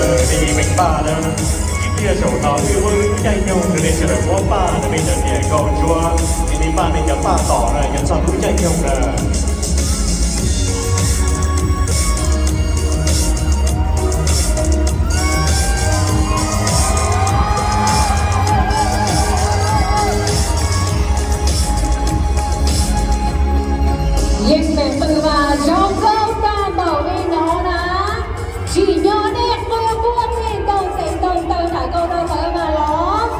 Nej li meej paj na, ib pliag zaum no wb muab lub caij nyoog rau nej sawv daws muab paj rau nej cov niam nkauj ntsuab, nej li paj nej cov paj tom na, nyob txog lub caij nyoog na. Yeej meem qw mas zoo nkauj tag npaum li no na, tsim nyog nej qw quaj txij ntoos txeem ntoos taw nram kaus rau lawv mas los.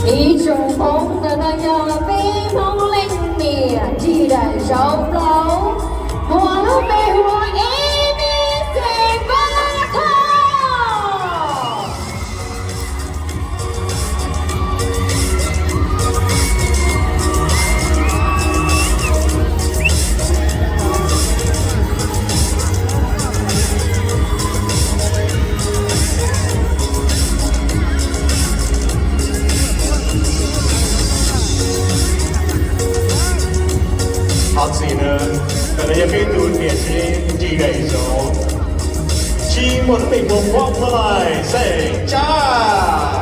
Ib tsoom Hmoob, ntawm no yog peb Hmoob leej niam nrig daim zauv plaub, muaj lub npe hu ua Ib Xeem Vaj Thoj. Thov txim nawb, ntawm no yog peb tus niam tsev nrig daim zauv, tsis muaj lub npe hu ua Muab Lais Xeem Tsab.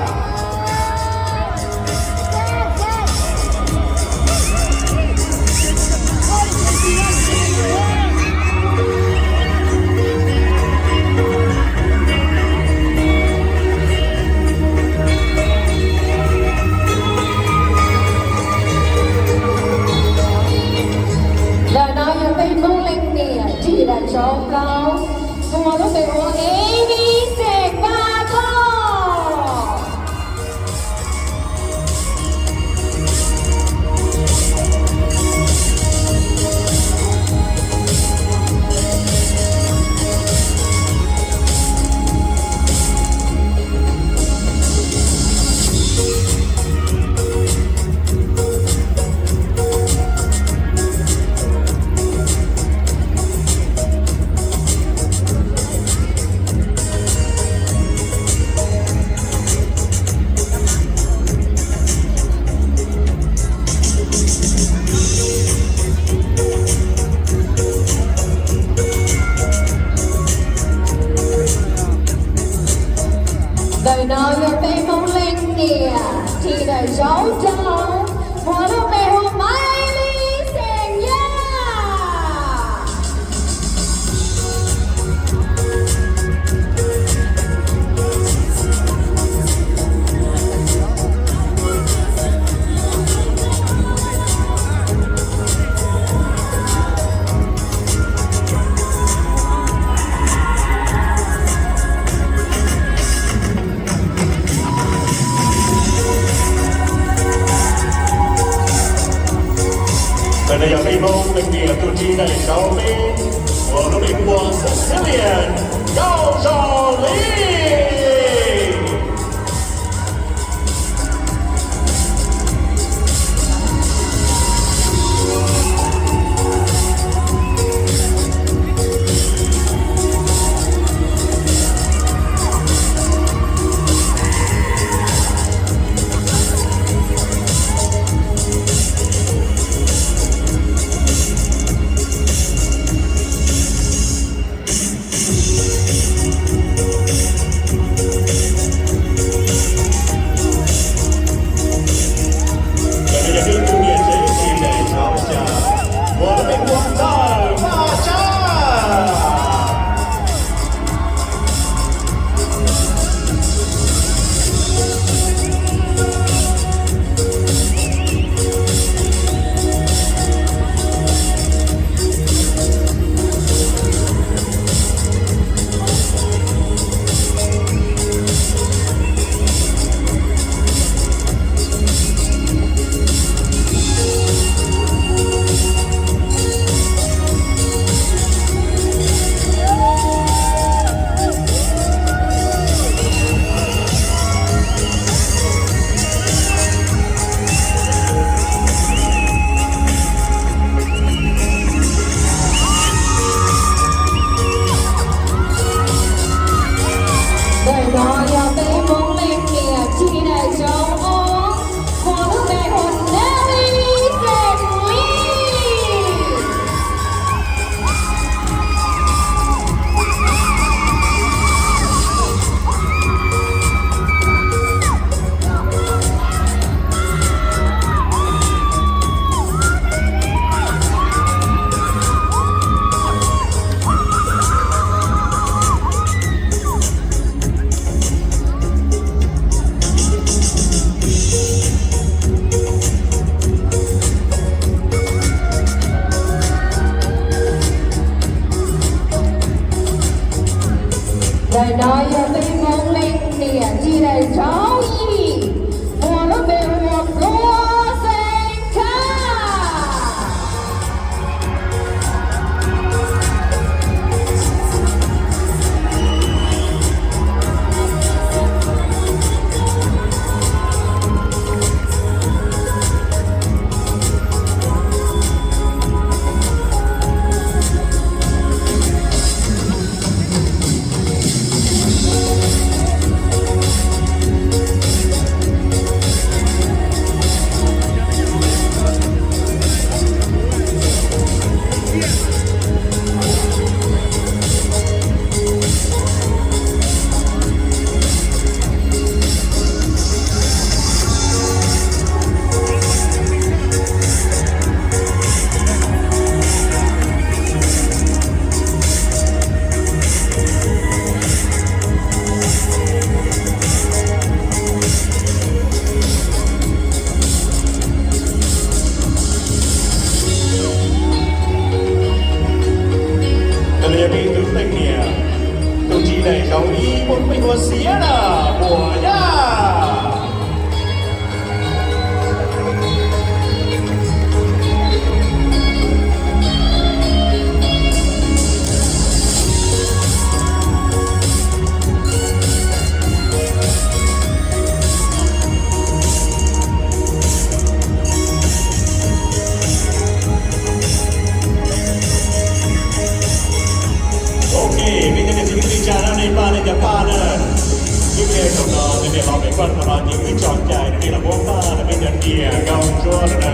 Ntawm no yog peb Hmoob leej niam nrig daim zauv plaub, muaj lub npe hu ua Ib Xeem Vaj Thoj. Ntawm no yog peb Hmoob leej niam nrig daim zauv rau, muaj lub npe hu ua Maiv Lis xeem Yaj. Ntawm no yog peb Hmoob leej niam tus nrig daim zauv peb, muaj lub npe hu ua Xeeb Xeeb Liam Nkauj Zoo Lis. Cas nej los muab paj rau peb cov niam nkauj ntsuab no na.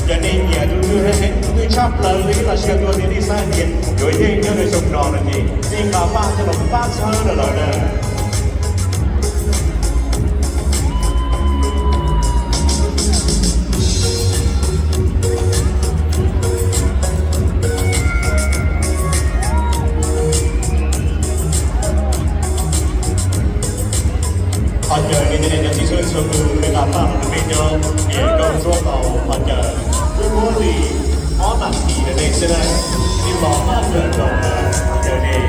Yog nej nyiam tus twg heev tus twg tshaj plaws li los sis tus niam nej xav tias yuav yeej nyob rau xyoo no no ces nej nqa paj coj los pab txhawb rau lawv na. Qhov caw nej cov niam cov txiv txhua leej txhua tus, peb nqa paj rau peb cov niam nkauj ntsuab tau qhov caw, wb muab li ob nas this rau nej xwb na, nej nqa paj rau qhov caw nej.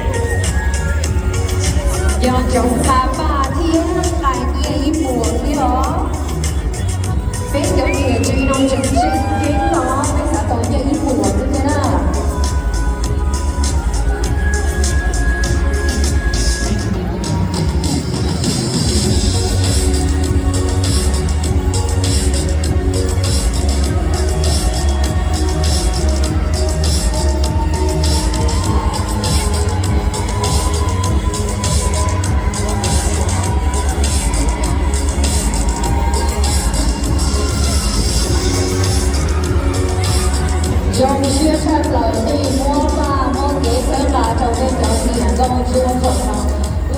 Yog cov nqa paj thiab nqa nyiaj ib puas thiab os. Peb cov niam tsev no tseem tseem ceeb los peb xav tau nyiaj ib puas thiab thiab na. Zoo siab tshaj plaws nej muab paj muab kev txhawb nqa rau peb cov niam nkauj ntsuab zaum no.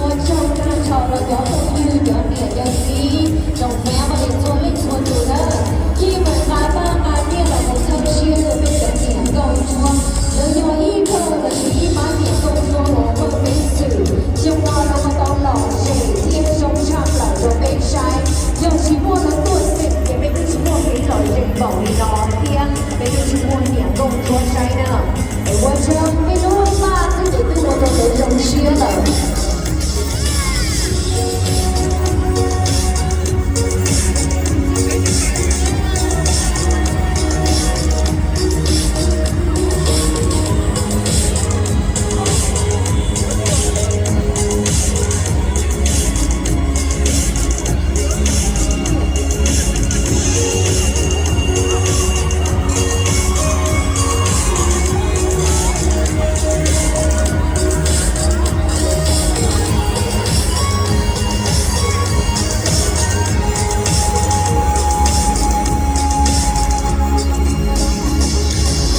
Ua tsaug tag nrho rau cov phooj ywg cov niam cov txiv tsoom family txhua leej txhua tus nawb. Yeej meem nqa paj nqa nyiaj los mus txhawb siab rau peb cov niam nkauj ntsuab. Lawv yog ib nkawg los sis ib pab niam nkauj ntsuab uas muaj peev xwm xyoo no lawv ua tau lom zem thiab zoo tshaj plaws rau peb saib. Yog tsis muaj lawv tuaj xeem ces peb twb tsis muaj kev lom zem npaum li no thiab peb twb tsis muaj niam nkauj ntsuab saib na. Es ua tsaug, peb lub paj xwb ces twb ua rau lawv zoo siab lawm.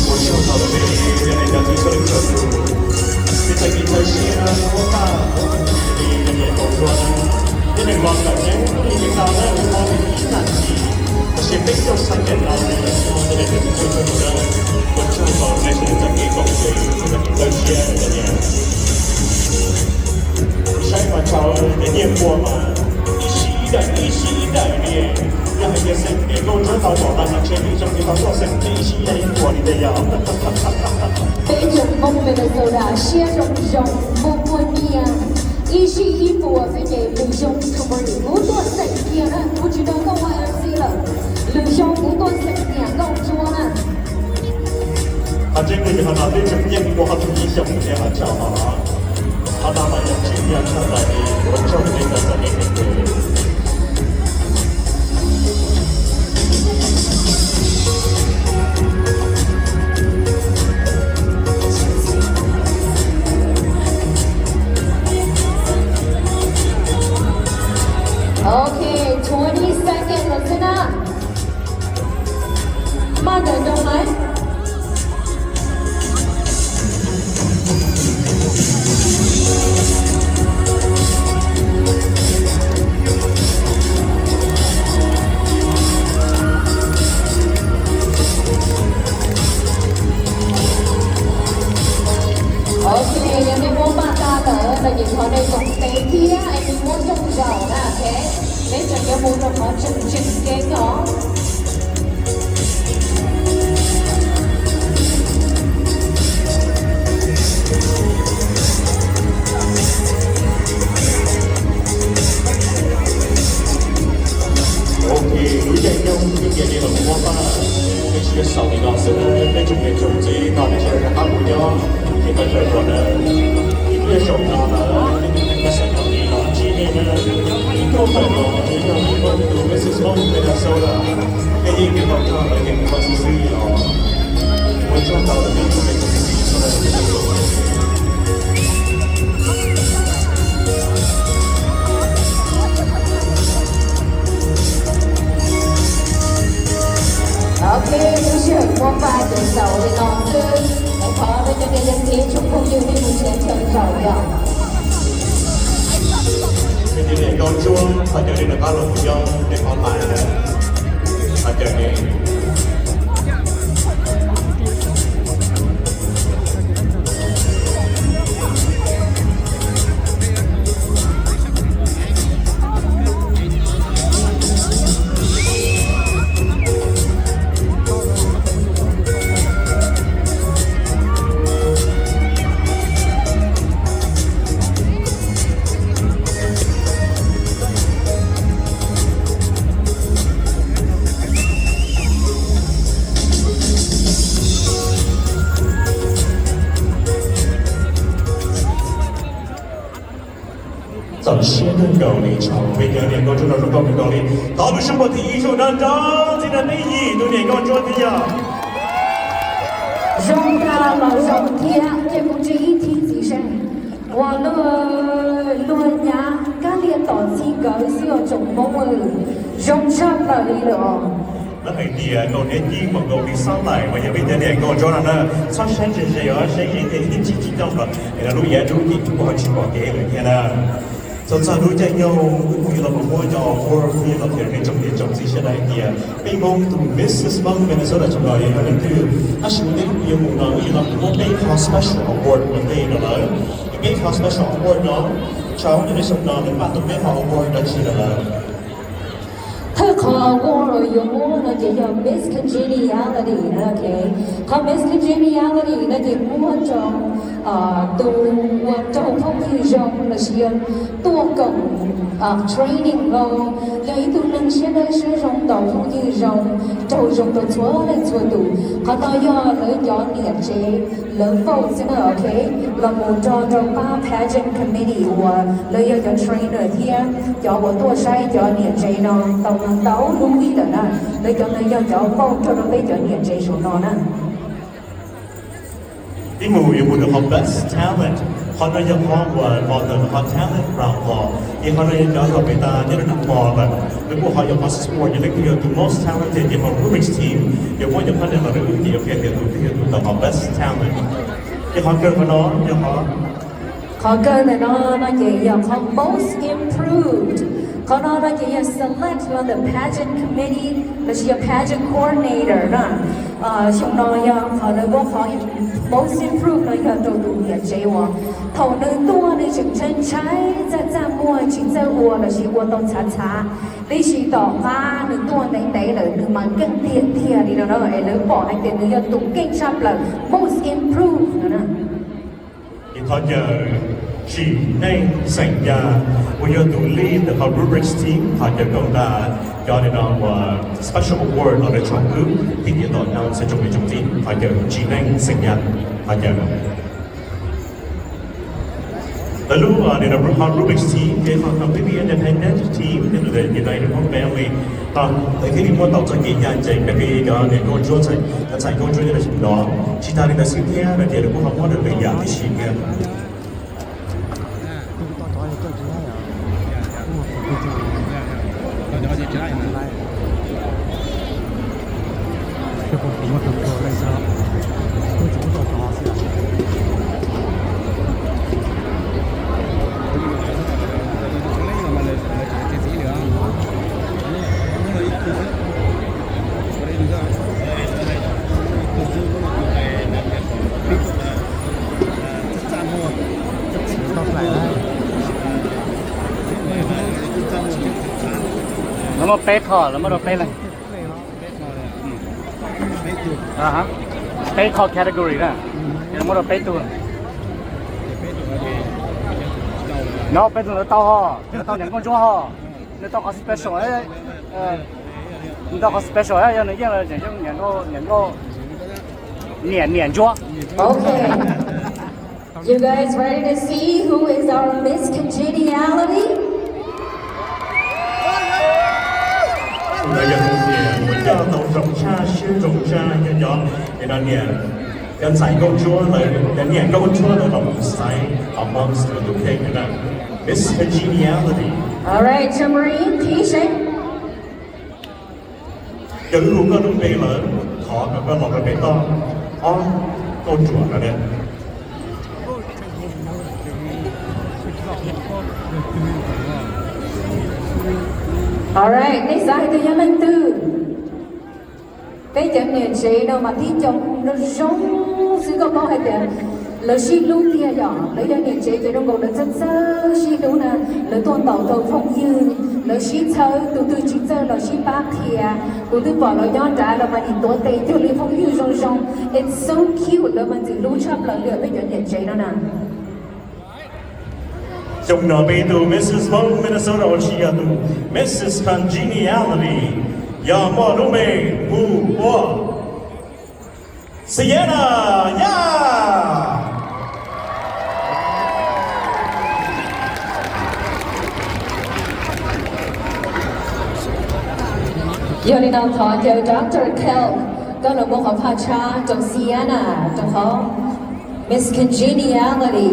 Ua tsaug rau peb cov niam cov txiv txhua leej txhua tus, peb txoj kev thawj siab muab paj muab nyiaj rau niam nkauj ntsuab na. Peb nws los kawm nyob hnub ib tau na, ua li ib nas this, tab sis peb caug second no li lawm, cov niam cov txiv txhua leej txhua tus na. Ua tsaug rau nej txhua leej txoj kev koom tes, txoj kev thawj siab cov niam. Saib mas tsaug, cov nyiaj pua mas ib sij ib daim ib sij ib daim li. Yog hais tias xeem niam nkauj ntsuab tau pom tag nrho ntshe twb zoo li tau tuaj xeem peb ib sij ib daim ib puas li ntawd yog. Peb tsoom Hmoob Minnesota siab zoo zoo, muaj muaj nyiaj ib sij ib puas xwb ces lwm xyoo kuv tuaj xeem kiag na, kuv tsis nrog koj ua MC lawm, lwm xyoo kuv tuaj xeem niam nkauj ntsuab na. Qhov tseeb tiag ces qhov no peb tseem nyeem ua qhov rooj ib xyoos thiab qhov chaw no los, qhov no mas yog tseem yog tshaj plaws li, ua tsaug rau nej txoj kev koom tes. Ok, twenty second lawm xwb na. Maj ntawm nroos lawm. Ok, yog nej muab paj tag lawm no ces thov nej koom tes thiab es nej muab coj zaum na, ok. Peb tseem yuav mus rau qhov tseem tseem ceeb os. Ok, lub caij nyoog twb tias li los mus muab paj, peb tsis yog xaus li no xwb, peb tsoom niam tsoom txiv no nej sawv daws rov qab mus nyob ces tau raws dua na. Ib pliag zaum no lawm, nej tus neeg koj xav nyob li los ntsib nej na. Ib tug tawm los yog ib tug tus Mrs Home Minnesota, nej yeej nrhiav tau txog lawv ces mus ua xwb xwb li los. Ua tsaug ntau rau peb tsoom niam tsoom txiv sawv daws. Muab paj ces xaus li no xwb, es thov peb cov niam yawm txiv tsoom phooj ywg nej mus tsev nrhiav zaum yom. Peb cov niam nkauj ntsuab, qhov cawv li nws qab los mus nyob tej qhov lais na, qhov cawv li. Txaus siab kawg nkaus li, tsaug peb cov niam nkauj ntsuab no zoo nkauj kawg nkaus li. Thov peb sib npuab thiab ib zaug nrov nrov ntxiv rau peb yim tus niam nkauj ntsuab thiab yog. Zoo tag los zoo thiab, ces kuv tsis ib thim txiv seb. Ua luag, luag nyab kab lia tom txij nkawm xwb os tsoom Hmoob, zoo tshaj plaws li lawm os. Lawv hais tias nkaus niaj cib mas nkaus li xob laim, mas yog peb cov niam nkauj ntsuab no na, txhob saib ze ze os, saib ze ze ib tsis tsis coj los es lub yam dub ces kuj ho tsis pom kev lawm thiab na. Txog txog lub caij nyoog wb kuj yuav los mus muab cov award, kuj yuav los qhia rau nej tsoom niam tsoom txiv sawv daws hais tias peb Hmoob tus Missus Hmong Minnesota xyoo no yog leej twg, tab sis ua ntej wb yuav mus no wb yuav los mus muab peb qhov special award ua ntej rau lawv. Es peb qhov special award no, tsaug rau nej xyoo no nws pab tau peb qhov award dab tsi rau lawv. Thawj qhov award uas yuav muab no ces yog Miss Congeniality na, ok. Qhov Miss Congeniality no ces muab rau tus uas raug phooj ywg zoo lossis yog tuaj koom training no, yog ib tug neeg siab dawb siab zoo ntaus phooj ywg zoo, raug zoo rau txhua leej txhua tus. Qhov no yog lawv cov niam tsev lawv vote xwb na, ok. Los mus nrog rau pab pageant committee uas lawv yog cov trainer thiab cov uas tuaj saib cov niam tsev no tau ntau lub vij lawm na. Lawv cov ntawd yog cov vote rau rau peb cov niam tsev saum no na. Ib mus yuav mus rau qhov best talent, qhov no yog qhov uas los ntawm qhov talent round los, ces qhov no yog cov uas pem tas nyob rau nram mos lawm, nws kuj ho yog qhov sport, yog leej twg yog tus most talented ces ho Rubik's team yuav muab cov phab ntawd los rau wb ces yuav qhia tias tus twg yog tus tau qhov best talent. Ces qhov kawg qhov no yog qhov, qhov kawg ntawm no no ces yog qhov most improved. Qhov no no ces yog select from the pageant committee lossis yog pageant coordinator na. Xyoo no yog qhov lawv muab qhov most improved no yog rau tus niam tsev uas thaum nws tuaj nws tseem ntshai ntshai txaj txaj muag tsis txawj ua lossis ua tau txhav txhav, tiam sis tom qab nws tuaj ntev ntev lawm nws mas keej tiag tiag li no na, es lawv pom hais tias nws yog tus keej tshaj plaws most improved no na. Ces thov caw Tsim Neej xeem Yaj uas yog tus lead ntawm qhov Rubik's team, thov caw koj nqa cov no uas special award los rau tsoom wb thiab cov tom no txhua tsoom niam tsoom txiv, thov caw Tsim Neej xeem Yaj, thov caw. Lawv lub qhov Rubik's team ces qhov completely independent team, nyob rau United Hmong Family, lawv thiaj li muab tau txoj kev ncaj ncees rau peb cov niam nkauj ntsuab, cov ntxhais nkauj ntsuab nyob rau sab no. Tsis tas li ntawd xwb thiab no ces lawv kuj ho muab rau lwm yam tib si thiab. Lawv muaj peb qho, lawv muab rau peb leeg. Peb qho category na, muab rau peb tug. No peb tug ntawd tau ho, nws tau niam nkauj ntsuab ho, nws tau qhov special, nws tau qhov special yog nws yeej los tseem yooj niam nkauj, niam nkauj, niam niam ntsuab. Okay. You guys ready to see who is our Miss Congeniality? Ntawd yog tus niam uas coj tau zoo tshaj siab zoo tshaj cov, cov, cov niam, cov ntxhais nkauj ntsuab lawv, cov niam nkauj ntsuab lawv los mus xaiv amongst lawv tus kheej na. Miss Congeniality. All right, Jamarie, thib seb. Yog wb hu koj lub npe lawm, thov kom koj los rau pem toj ob kauj ruam no na. Alright, nej xav hais tias yog leej twg? Peb cov niam tsev no mas tib co zoo zoo xwb, koj paub hais tias lawv sib hlub tiag yom. Lawv yog niam tsev ces zoo nkaus lawv txawj txawj sib hlub na. Lawv tuaj ntaus rau phooj ywg, lawv sib txhawb, tus twg tsis txawj los sib pab qhia. Kuv twb pom lawv nyob nrad los mas nim tuav tes cuag li phooj ywg zoo zoo. It's so cute, lawv mas ntxim hlub tshaj plaws li peb cov niam tsev no na. Xyoo no peb tus Missus Hmoob Minnesota uas tsis yog tus Missus Congeniality yog muaj lub npe hu ua Sienna Yaj. Yog li no thov caw Doctor Kelk, koj los muab qhov phaj tshab rau Sienna rau qhov Miss Congeniality.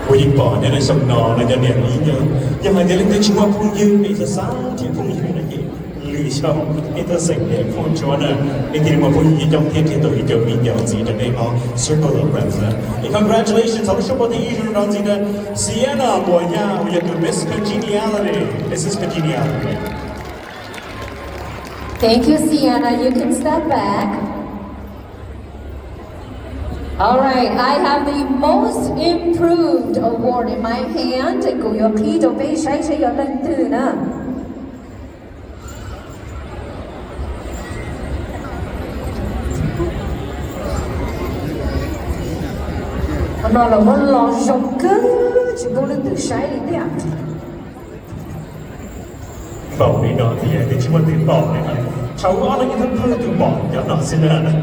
Kuv yeej pom nyob rau xyoo no no cov niam ib nyuag, yog hais tias leej twg tsis muaj phooj ywg es xav xav nrhiav phooj ywg no ces lwm xyoo nej tuaj xeem niam phooj ntsuab na, nej thiaj li muaj phooj ywg coob thiab nrhiav tau ib co me nyuam ntxiv rau nej hauv circle of friends na. Es congratulations, txog lub suab pov thib ib zoo no ntxiv na, Sienna Npuas Yaj uas yog tus Miss Congeniality, Missus Congeniality. Thank you, Sienna. You can step back. All right, I have the most improved award in my hand. Kuv yuav qhib rau peb saib seb yog leej twg na. Qhov no los muab los zoo kawg, tsis pub leej twg saib li tiag. Npaum li no thiab twb tsis muaj twg pom li, thaum ub ob leeg nyob thoob plaws tus pom cov no xwb na.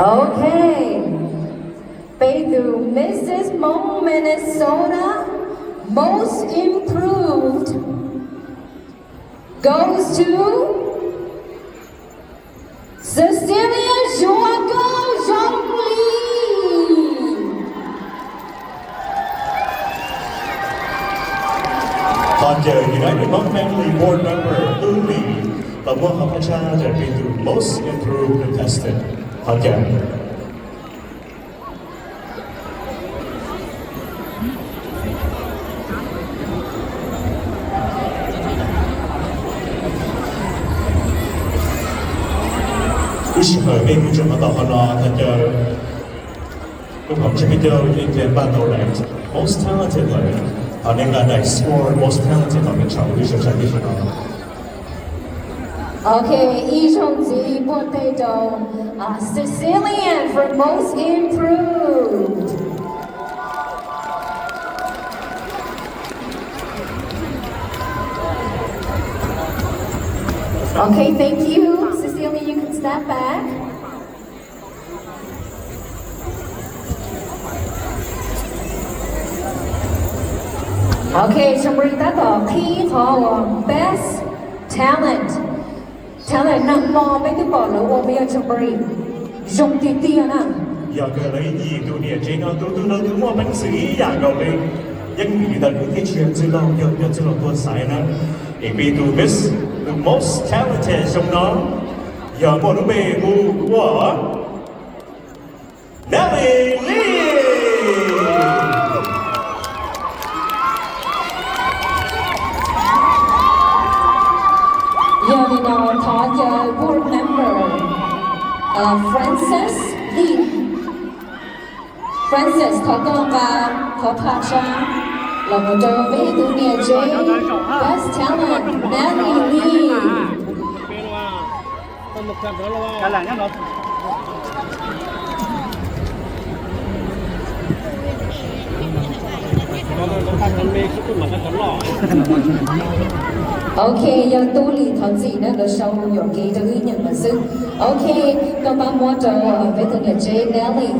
Okay. Peb tus Missus Hmong Minnesota Most Improved goes to Cecilia Zuakauv Zoo Li. Thov caw United Hmong Family Board Member Tub Lis los muab qhov phaj tshab rau peb tus Most Improved Contestant. Thov caw. Lub sij hawm peb kuj tseem mus tom qhov no, thov caw kuv pom tseg peb caug ib pliag npaj tau daim most talented lawm, thov nej nqa daim score most talented los peb tshawb lub sij hawm tib si no. Ok, ib zaug ntxiv npuaj teg rau Cecilian for most improved. Okay, thank you. Cecilia, you can step back. Ok, Chambri tab tom qhib qhov uas best talent. Talent nag hmo peb twb pom lawv ua peb yog Chambri zoo tiag tiag na. Yog kawg lawv yim tus niam tsev no tus twg los twb muaj peev xwm ib yam nkaus li. Yeej vim li ntawd wb thiaj tsis yog txwj laug, yog yog txwj laug tuaj xaiv na. Es peb tus Miss, tus most talented xyoo no yog muaj lub npe hu ua Nelly Lee. Yog li no thov caw board member Francis Lee. Francis, thov koj nqa qhov phaj tshab los mus rau peb tus niam tsev best talent Nelly Lee. Ok, yog Tub Lis thov txim na, lawv sau yuam kev rau wb nyeem lawm xwb. Ok, koj pab muab rau peb tus niam tsev Nelly.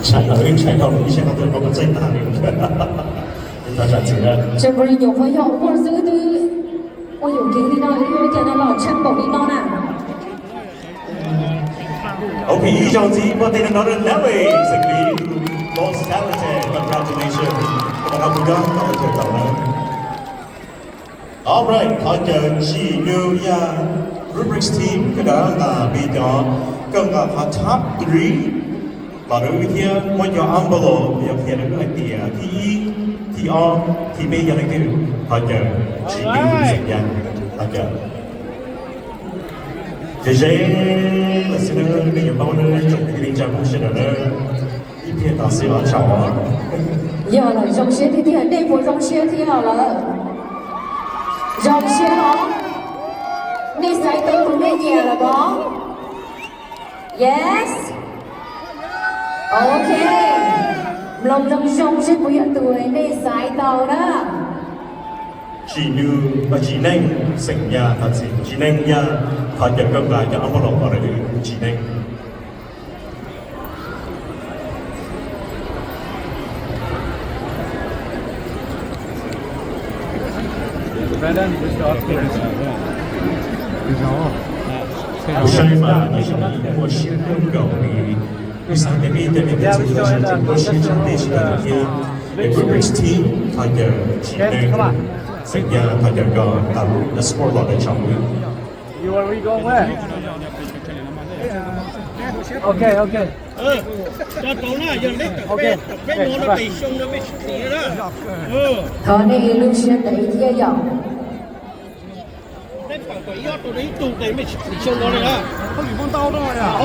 Tshais los wb tshais dhau ib sab qhov twg los kuj txaij tag li. Tsis pom li nyuam qhuav yog ua xwb twb ua yuam kev li no, ua cas no los tsheej npaum li no na. Ok, ib zaug ntxiv pub tej no rau Nelly, xeem Lis, most talented, congratulations. Koj puas nyob tau tau na. Alright, thov caw Tsim Nyug Yaj, Rubrics team, koj dab nqa peb cov koj nqa qhov top three los rau wb thiab muab cov envelope yog qhia rau wb hais tias thib ib, thib ob, thib peb yog leej twg. Thov caw Tsim Nyug Xeem Yaj, thov caw. Ze ze lawm xwb na, nej yuav paub na, tsoom kwv tij neej tsa Hmoob sawv daws na, ib pliag tau xwb os tsaug. Yog lawm, zoo siab tiag tiag, nej puas zoo siab thiab lawm? Zoo siab los? Nej xaiv tau tus nej nyiam lawm os? Yes. Ok. Mloog zoo zoo seb puas yog tus nej xaiv tau na. Tsim Nyug, Tsim Neej, xeem Yaj, Tsim Neej Yaj, thov caw koj nqa cov envelope los rau Tsim Neej. Kuv saib mas nws zoo li muaj siab kawg nkaus li. Wb xav tias peb cov niam txiv txhua tus muaj siab tshaj peb sawv daws thiab. Es Rubrics team, thov caw Tsim Neej, xeem Yaj, thov caw koj nqa lub dashboard los rau tsoom wb. Thov nej lub siab ntev thiab yom.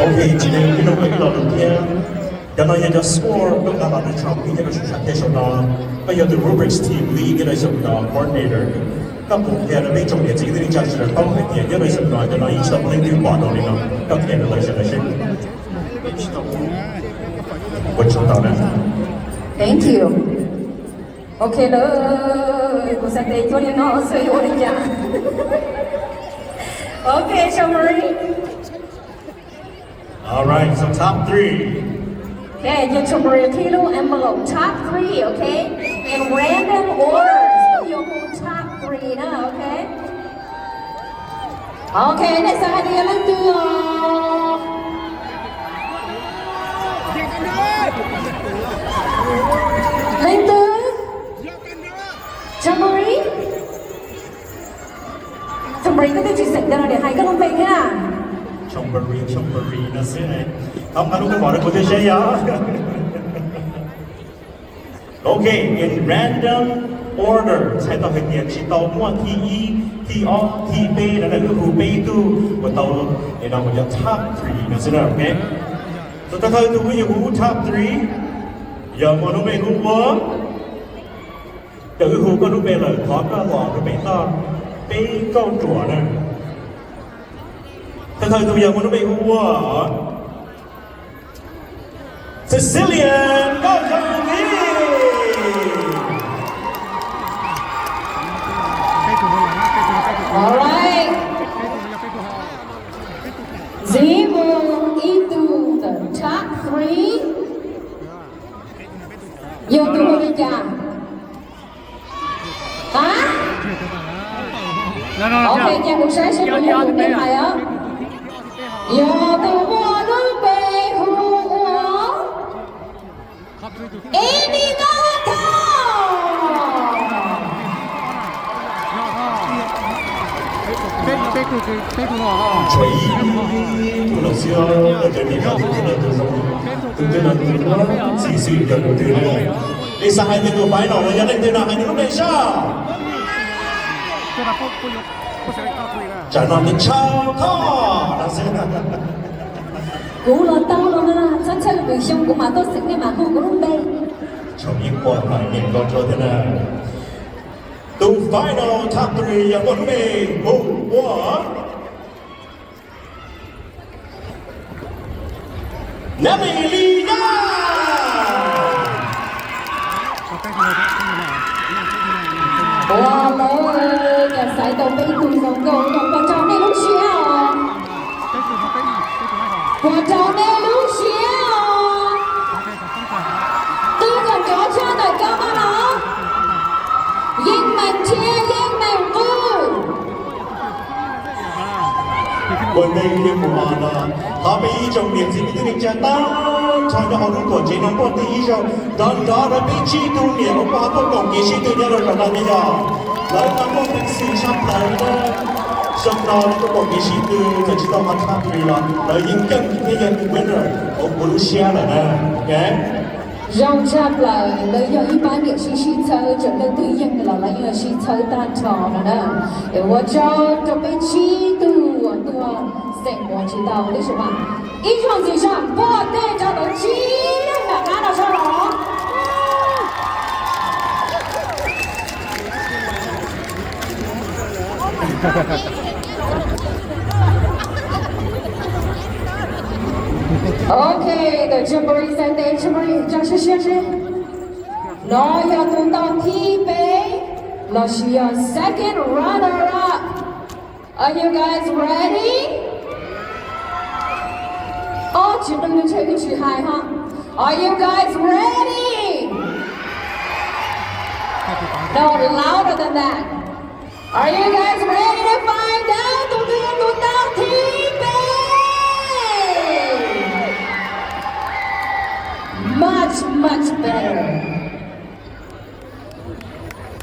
Ok, tsis ntev ib hnub peb los lus thiab. Cov no yog cov score koj nqa los rau tsoom wb nyob rau saum thiab saum no. Koj yog tus Rubrics team lead nyob rau saum no, coordinator. Koj puas qhia rau peb tsoom niam txiv kwv tij neej tsa sawv daws paub hais tias nyob rau saum no cov no yeej tsis tau muaj leej twg pom dua li no, koj qhia rau lawv sawv daws seb. Ua tsaug ntau na. Thank you. Ok lawm, kuv xav tias cuab li no xwb yuav ua li cas. Ok, summary. All right, so top three. Okay, yog summary qhib lub envelope top three, okay? In random order, yuav hu top three na, okay? Ok, nej xav hais tias yog leej twg os? Leej twg? Chambari? Chambari, koj twb tsis xeem cov no niam hais koj lub npe thiab na. Chambari, Chambari no xwb ne. Tau nqa lub koj pom rau kuv thiab seb yog. Ok, in random order, txhais tau hais tias tsis tau muaj thib ib, thib ob, thib peb no na, wb hu peb tug uas tau, es no kuv cov top three no xwb na, ok. So thawj thawj tug wb yuav hu top three, yog muaj lub npe hu ua, ces wb hu koj lub npe lawm thov koj los rau pem toj peb kauj ruam na. Thawj thawj tug yog muaj lub npe hu ua Cecilia Nkauj Zoo Lis. All right. Ntxiv mus ib tug ntawm top three. Yog tus hu li cas? Hab? Ok, cia kuv saib seb puas yog tus nej hais os. Yog tus muaj lub npe hu ua Emi Koj Thoj. Tshuav ib tug lawm xwb, koj cov niam yog tus twg no tus zoo, tus twg no tus muaj txim xwm yog tus twg na. Nej xav hais tias tus final no yog leej twg no hais nws lub npe saib. Tsam no tus Tshau Thoj no xwb. Kuv los tau los mas txhob txhawj, lwm xyoo kuv mam tuaj xeem nej mam hu kuv lub npe. Tshau ib puas mas niam nkaus rau thiab na. Tus final top three yog muaj lub npe hu ua Nab Lis Yaj. Ua lawv cas xaiv tau peb tug zoo nkauj no, puas raug nej lub siab os? Puas raug nej lub siab os? Ua ntej kuv yuav mus no, thov peb ib tsoom niam txiv kwv tij neej tsa tag nrho nyob hauv lub tuam tsev no npuaj teg ib zaug nrov nrov rau peb tsib tug niam uas ho tuaj koom kev sib tw nyob rau zaum no thiab yog lawv no muaj peev xwm tshaj plaws na. Xyoo no lawv tuaj koom kev sib tw txawm tsis tau hov top three los lawv yeej keej thiab yog winner hauv kuv lub siab lawm na. Ok. Zoo tshaj plaws, lawv yog ib pab niam sib sib txhawb, txawm leej twg yeej los lawv yeej sib txhawb tag nrho no na. Es ua tsaug rau peb tsib tug uas tuaj xeem uas tsis tau tib si mas ib zaug ntxiv saj npuaj teg rau lawv tsib leeg nram qab no soj los. Ok, tus Jamboree xa tes, Jamboree tso siab siab seb no yog tus tau thib peb lossis yog second runner up. Are you guys ready? Ob tsis qw ntshe wb tsis hais ho. Are you guys ready? No, louder than that. Are you guys ready to find out tus twg yog tus tau thib peb? Much, much better.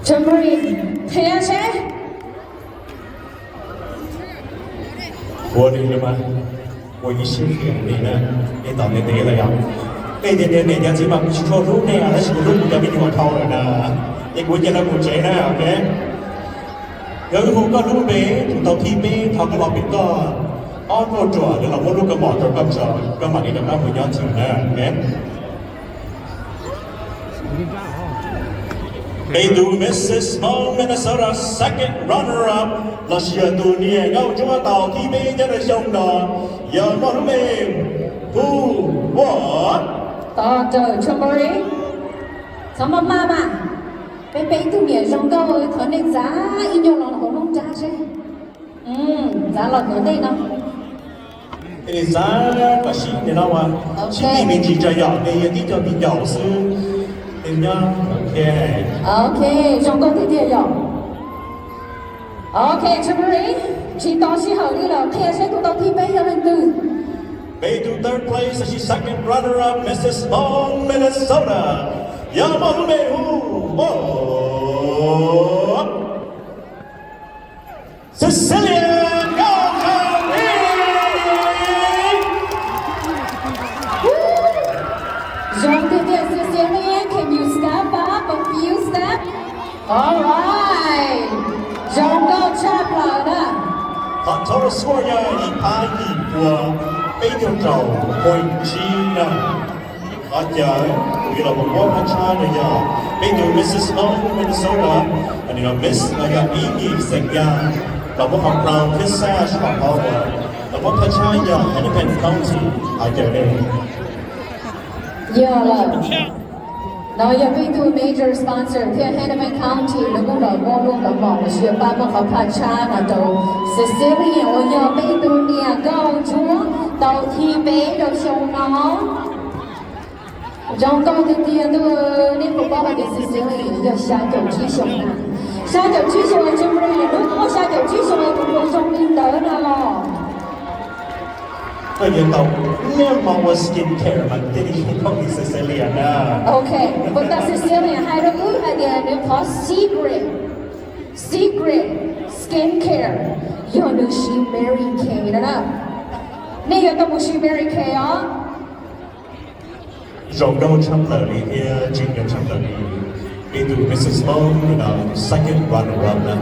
Jamboree, qhia seb. Ua li mas, ua ib siab qhia li na, nej tau ntev ntev lawm yog. Nej tias niam cov txiv mas kuv tsis tshua hlub nej tab sis kuv hlub kuv cov me nyuam dhau lawm na, ces kuv cia lawv mus tsev na, ok. Yog wb hu koj lub npe, tus tau thib peb thov koj los pem toj, ob kauj ruam nws los muab lub kaus mom rau koj tso, koj mam li rov qab mus nyob tsev na, ok. Peb tus Missus Hmoob Minnesota second runner up lossis yog tus niam nkauj ntsuab tau thib peb nyob rau xyoo no yog muaj lub npe hu ua Tos Raws Chumari. Txhob maj maj mas, peb peb tug niam zoo nkauj, thov nej txav ib nyuag los hauv lub nrab seb. Txav los ntawm ntej no. Txav kom sib nws no ua, sib tij me ntsis tso yom, nej yog tib co viv ncaus xwb. Nws nyob, ok. Ok, zoo nkauj tiag tiag yom. Ok, Chumari, tsis tos sij hawm li lawm, qhia seb tus tau thib peb yog leej twg. Peb tus third place lossis second runner up Missus Hmoob Minnesota yog muaj lub npe hu ua Cecilia Nkauj Zoo Ib. Zoo tiag tiag, Cecilia, can you step up a few steps? All right. Zoo nkauj tshaj plaws na. Qhov total score yog ib phav yim pua peb caug rau point tsib na. Qhov caw, kuv yuav los mus muab phab tshab no yog peb tus Missus Hmoob Minnesota, nws los Miss no yog ib yim xeem Yaj, los muab qhov crown thiab sash hauv qhov uas los muab phab tshab yog Hennepin County, qhov caw ne. Yog lawm. No yog peb tug major sponsor thiab Hennepin County lawv kuj los muab lub kaus mom lossis pab muab qhov phab tshab no rau Cecilia uas yog peb tug niam nkauj ntsuab tau thib peb rau xyoo no. Zoo nkauj tiag tiag ntuj, nej puas paub hais tias Cecilia yog xya caum tsib xyoo na? Xya caum tsib xyoo, Chumari, hnub no xya caum tsib xyoo kuv puas zoo li ntawd na los? Koj yuav tau niaj hmo ua skin care mas thiaj li zoo nkauj li Cecilia na. Ok, puas tas Cecilia hais rau wb hais tias nws qhov secret, secret skin care yog nws siv Mary Kay no na. Nej yuav tau mus siv Mary Kay os. Zoo nkauj tshaj plaws li thiab tseem ceeb tshaj plaws li. Peb tus Missus Hmoob no second runner up na.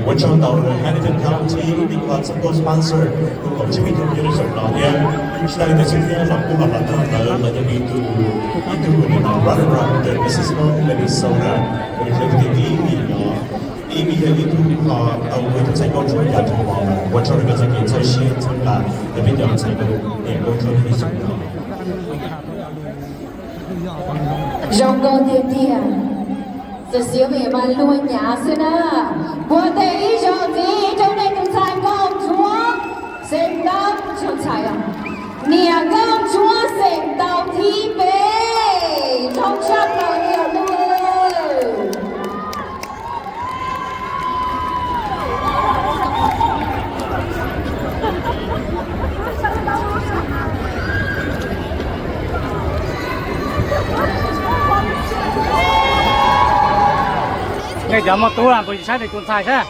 Ua tsaug ntau rau Hennepin County ib qho support sponsor kuj kom tsib me caug nyob rau saum no thiab. Tsis tas li ntawd xwb thiab los kuj los los tag ntawd los yog ib tug, ib tug runner up ntawm Missus Hmoob Minnesota uas yog tus thib ib no. Ib me yog ib tug qho tau ua ib tug ntxhais nkauj ntsuab yav dhau los. Ua tsaug rau koj txoj kev txawj siab txhawb nqa rau peb cov ntxhais nkauj niam nkauj ntsuab ib xyoos no. Zoo nkauj tiag tiag. Cecilia mas luag nyav xwb na. Npuaj teg ib zaug ntxiv rau nej tus ntxhais nkauj ntsuab xeem tau, tus ntxhais niam nkauj ntsuab xeem tau thib peb. Zoo tshaj plaws li os ntuj. Cov muaj tub na, kuv saib nws tus ntxhais saib.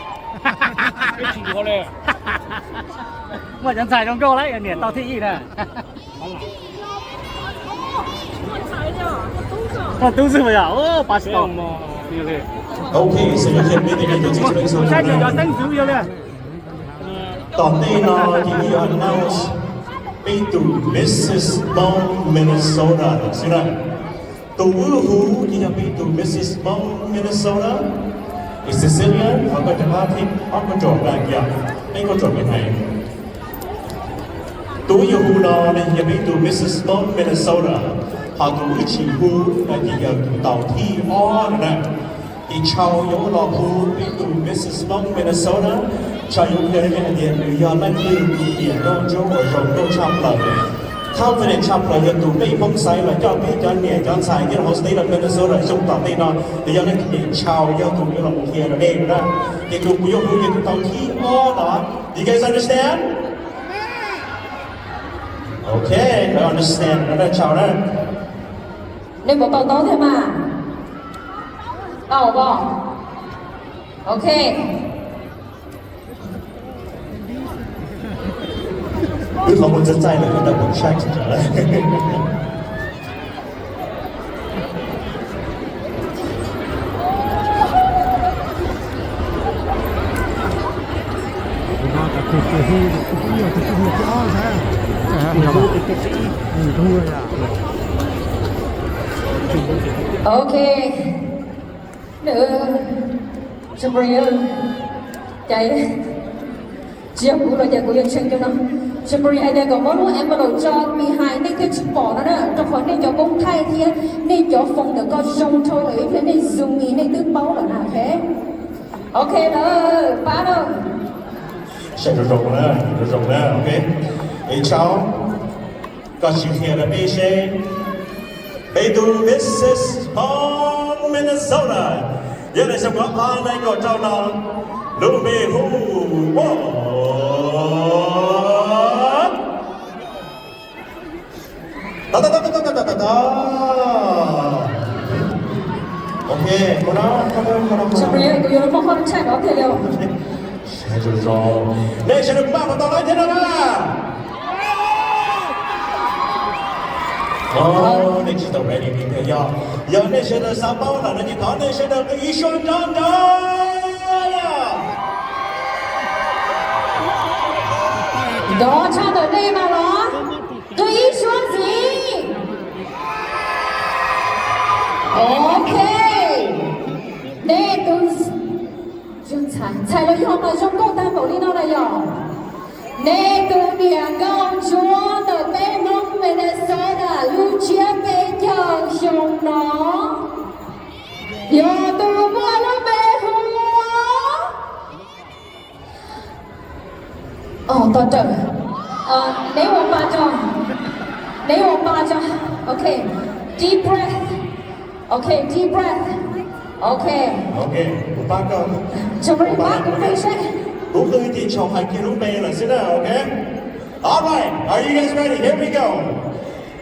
Muaj cov ntxhais zoo nkauj lawm, niam tau thib ib na. Muaj tub xwb mas yog, pas tsis tau. Ok, so you can make the introduction. Saib nws cov teeb ntxwv yog li. Tom ntej no ces kuv yuav announce peb tus Missus Hmoob Minnesota xwb na. Tus wb hu ces yog peb tus Missus Hmoob Minnesota. Cecilia, thov koj rov qab thib ob kauj ruam na, yog peb kauj ruam me hais. Tus wb yuav hu no ne yog peb tus Missus Hmoob Minnesota, ho tus wb tsis hu no ces yog tus tau thib ob no na. Ces Tshau yuav los hu peb tus Missus Hmoob Minnesota. Tshau yuav qhia rau nej hais tias nws yog leej twg tus niam nkauj ntsuab uas zoo nkauj tshaj plaws, confident tshaj plaws, yog tus peb Hmoob xaiv los coj peb cov niam cov ntxhais nyob rau hauv state of Minnesota xyoo tom ntej no. Nws yog leej twg? Tshau yog tus yuav los qhia rau nej na. Ces tus kuv yuav hu ces tus tau thib ob no. You guys understand? Ok, I understand no na, Tshau na. Nej puas to taub thiab mas? Tau os. Ok. Wb qhov muag txaij txaij lawm, wb tau pom tshaj tsis tau lawm. Ok. Nws, Sabrina, cas tsis yog kuv los cas kuv yuav tshee cov no. Sabrina hais tias kom muab lub envelope tso behind nej thiaj tsis pom no na, rau qhov nej cov koob thaij thiab nej cov foos ntawm ko zoo dhau lawm ib pliag nej zoom in nej twb paub lawm na, ok. Ok lawm, pab lawm. Saib zoo zoo na, zoo zoo na, ok. Es Tshau, koj sim qhia rau peb seb peb tus Missus Hmoob Minnesota, yog lawv xyoo ob phav nees nkaum rau no, lub npe hu ua Ok, kuv yuav los muaj heart attack no tiag li. Nej sawv daws maj puas tau laib thiab no na? Nej tsis tau ready li thiab. Yog, yog nej sawv daws xav paub lawm no ces thov nej sawv daws qw ib suab nrov nrov. Nrov tshaj ntawm nej mas los? Qw ib suab ntxiv. Ok. Nej tus ntxhais los yog mas zoo nkauj tag npaum li no na yog? Nej tus niam nkauj ntsuab ntawm peb Hmoob Minnesota lub tsiab peb caug xyoo no yog tus muaj lub npe hu ua Tos rawm. Neb ua pa tso. Neb ua pa tso. Ok. Deep breath. Ok, deep breath. Ok. Ok, kuv pab koj. Tso pab kuv qw seb. Kuv qw ces Tshau hais kiag lub npe lawm xwb na, ok? All right, are you guys ready? Here we go.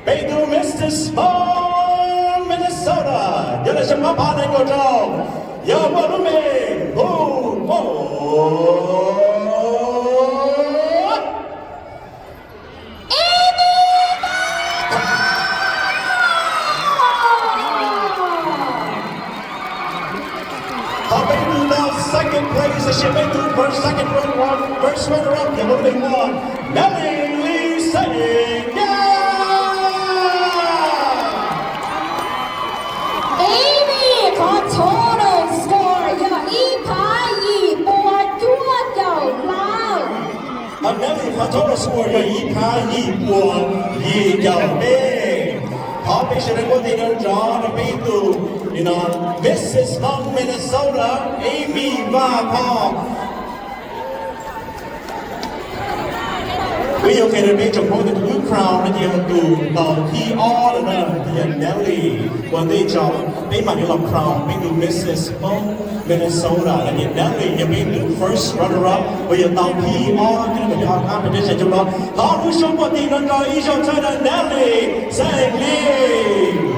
Peb tus Missus Hmoob Minnesota, yog lawv xyoo ob phav nees nkaum rau, yog muaj lub npe hu ua Amy Vathor. Thov peb tus tau second place, sis peb tus first, second runner up, first runner up, yog lub npe hu ua Nelly Lis Xeem Nyab. Amy qhov total score yog ib phav yim pua cuaj caum plaub. Nelly qhov total score yog ib phav yim pua yim caum peb. Thov peb sawv daws muab tes nrov nrov rau peb tus Missus Hmoob Minnesota, Amy Vathor. Wb yuav qhia rau peb tsoom Hmoob tias tus wb crown no ces yog tus tau thib ob lawm na, ces yog Nelly. Ua ntej tso peb mam li los crown peb tus Missus Hmoob Minnesota no ces Nelly yog peb tus first runner up uas yog tau thib ob thiab, peb ho competition coob no. Thov lub suab npuaj tig nrov nrov ib zaug txhawb rau Nelly Xeem Lis.